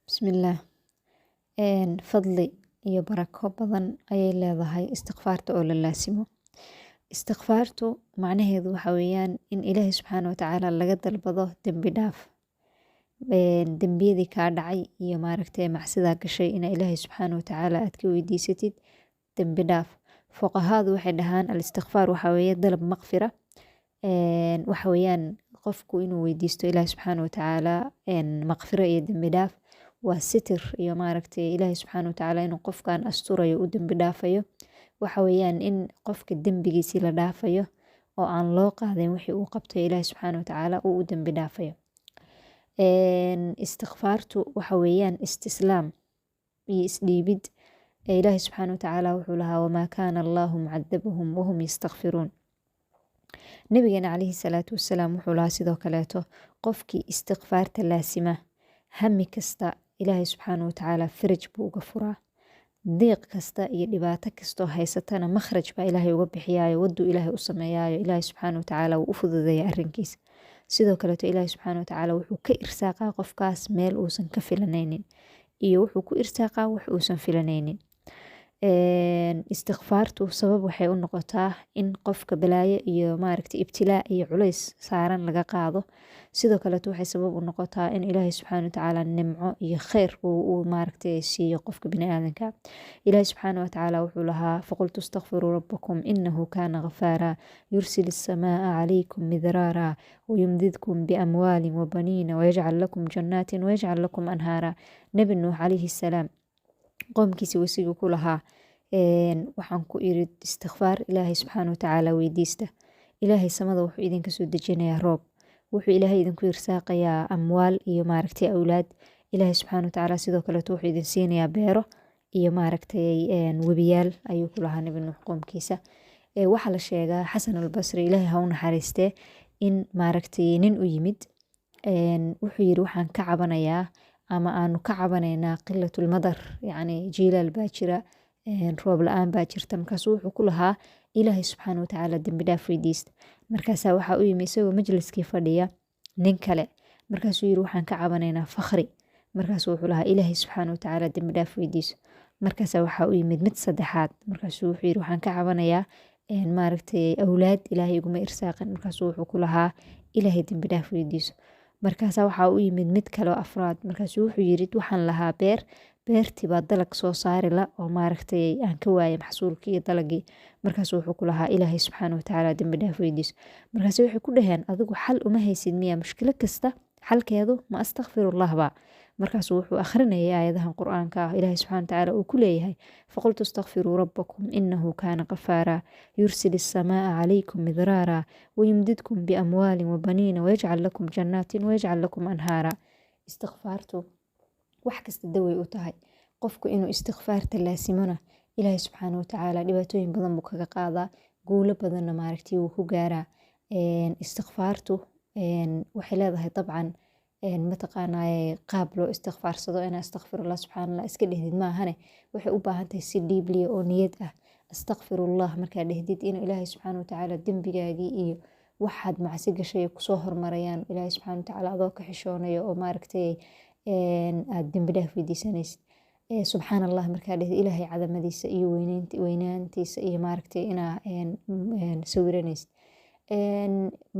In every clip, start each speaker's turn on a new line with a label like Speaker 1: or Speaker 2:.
Speaker 1: Bismillaah. Fadli iyo barako badan ayay leedahay istikfaarta oo la laasimo. Istikfaartu macnaheedu waxa weeyaan in Ilaahay subxaana watacaala laga dalbado dembi dhaaf. Dembiyadii kaa dhacay iyo maaragtay macsidaa gashay ina Ilaahay subxaana watacaala aad ka weydiisatid dembi dhaaf. Fuqahaadu waxay dhahaan al-istikfaar waxa weeye dalab maqfira. Waxa weeyaan qofku inuu weydiisto Ilaahay subxaana watacaala maqfiro iyo dembi dhaaf, waa sitir iyo maaragtay Ilaahay subxaana watacaala inuu qofkan asturayo, u dembi dhaafayo. Waxa weeyaan in qofka dembigiisii la dhaafayo oo aan loo qaadin wixii uu qabtay, Ilaahay subxaana watacaala uu u dembi dhaafayo. Istikfaartu waxa weeyaan istislaam iyo isdhiibid. Ilaahay subxaana watacaala wuxuu lahaa: "Wamaa kaana Allahu mucadabahum wahum yastakfiruun." Nabigeena calayhi salaatu wasalaam wuxuu lahaa sidoo kaleeto: qofkii istikfaarta laasima, hami kasta Ilaahay subxaana watacaala faraj buu uga furaa, diiq kasta iyo dhibaato kastoo haysatana makhraj baa Ilaahay uga bixiyaayo, waduu Ilaahay u sameeyaayo, Ilaahay subxaana watacaala wuu u fududeeya arrinkiisa. Sidoo kaleeto Ilaahay subxaana watacaala wuxuu ka irsaaqaa qofkaas meel uusan ka filanaynin iyo wuxuu ku irsaaqaa wax uusan filanaynin. Istikfaartu sabab waxay u noqotaa in qofka balaayo iyo maaragtay ibtilaa iyo culays saaran laga qaado. Sidoo kaleeto waxay sabab u noqotaa in Ilaahay subxaana watacaala nimco iyo kheyr uu maaragtay siiyo qofka bini aadanka. Ilaahay subxaana watacaala wuxuu lahaa: "Faqultu istakfiruu rabbakum inahu kaana ghafaara, yursil السماء عليكم مدرارا ويمددكم بأموال وبنين ويجعل لكم جنات ويجعل لكم أنهارا." Nebi Nuux calayhi salaam qoomkiisa wasigu ku lahaa: "Waxaan ku iri, istikfaar Ilaahay subxaana watacaala weydiista. Ilaahay samada wuxuu idinka soo dejinayaa roob, wuxuu Ilaahay idinku irsaaqayaa amwaal iyo maaragtay awlaad. Ilaahay subxaana watacaala sidoo kaleeto wuxuu idin siinayaa beero iyo maaragtay webiyaal," ayuu ku lahaa Nebi Nuux qoomkiisa. Waxaa la sheegaa Xasan Albasri, Ilaahay ha u naxariistee, in maaragtay nin u yimid. Wuxuu yiri: "Waxaan ka cabanayaa ama aanu ka cabanaynaa qilatul madar, yacni jiilaal baa jira, roob la-aan baa jirta." Markaasuu wuxuu ku lahaa: "Ilaahay subxaana watacaala dembi dhaaf weydiista." Markaasaa waxaa u yimi isagoo majliskii fadhiya nin kale. Markaasuu yiri: "Waxaan ka cabanaynaa fakhri." Markaasuu wuxuu lahaa: "Ilaahay subxaana watacaala dembi dhaaf weydiiso." Markaasaa waxaa u yimid mid saddexaad. Markaasuu wuxuu yiri: "Waxaan ka cabanayaa maaragtay awlaad Ilaahay iguma irsaaqin." Markaasuu wuxuu ku lahaa: "Ilaahay dembi dhaaf weydiiso." Markaasaa waxaa u yimid mid kale oo afraad. Markaasuu wuxuu yiri: "Waxaan lahaa beer, beertii baa dalag soo saari la oo maaragtay aan ka waayay maxsuulkii iyo dalagii." Markaasuu wuxuu ku lahaa: "Ilaahay subxaana watacaala dembi dhaaf weydiiso." Markaase waxay ku dhaheen: "Adigu xal uma haysid miya? Mushkilo kasta xalkeedu ma astakfirullah ba?" Markaasuu wuxuu akhrinayay aayadahan Qur-aanka ah, Ilaahay subxana watacaala uu ku leeyahay: "Faqultu istakfiruu rabbakum inahu kaana qafaara, yursil السماء عليكم مدرارا ويمددكم بأموال وبنين ويجعل لكم جنات ويجعل لكم أنهارا." Istikfaartu wax kasta daway u tahay. Qofku inuu istikfaarta laasimona, Ilaahay subxaana watacaala dhibaatooyin badan buu kaga qaadaa, guulo badanna maaragtay wuu ku gaaraa. Istikfaartu waxay leedahay dabcan mataqaanaaye qaab loo istikfaarsado. Inaa astakfirullah, subxaan Allah iska dhehdid maahane, waxay u baahan tahay si dhiibliya oo niyad ah. Astakfirullah markaa dhehdid, inuu Ilaahay subxaana watacaala dembigaagii iyo waxaad macsi gashay kusoo hormarayaan, Ilaahay subxaana watacaala adoo ka xishoonayo oo maaragtay aad dembi dhaaf weydiisanaysid. Subxaan Allah markaa dhehdid, Ilaahay cadamadiisa iyo weynaantiisa iyo maaragtay inaa sawiranaysid.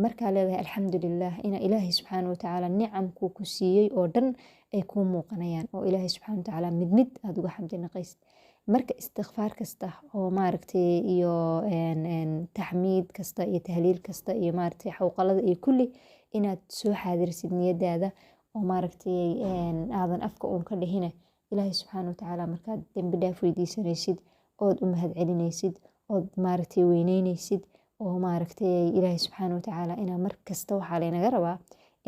Speaker 1: Markaa leedahay alxamdulilah, ina Ilaahay subxaana watacaala nicamkuu ku siiyey oo dhan ay kuu muuqanayaan oo Ilaahay subxaana watacaala mid mid aada uga xamdi naqaysid. Marka istikfaar kasta oo maaragtay iyo taxmiid kasta iyo tahliil kasta iyo maaragtay xawqalada iyo kulli inaad soo xaadirisid niyadaada oo maaragtay aadan afka uun ka dhihine, Ilaahay subxaana watacaala markaad dembi dhaaf weydiisanaysid ood u mahad celinaysid ood maaragtay weyneynaysid oo maaragtay Ilaahay subxaana watacaala inaa mar kasta waxaa laynaga rabaa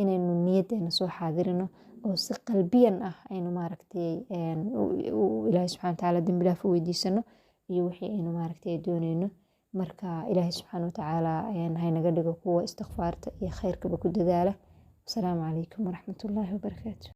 Speaker 1: inaynu niyadeena soo xaadirino oo si qalbiyan ah aynu maaragtay Ilaahay subxana watacaala dembi dhaaf u weydiisano iyo wixii aynu maaragtay dooneyno. Marka Ilaahay subxaana watacaala haynaga dhigo kuwa istikfaarta iyo khayrkaba ku dadaala. Wasalaamu calaykum waraxmatullaahi wabarakaatu.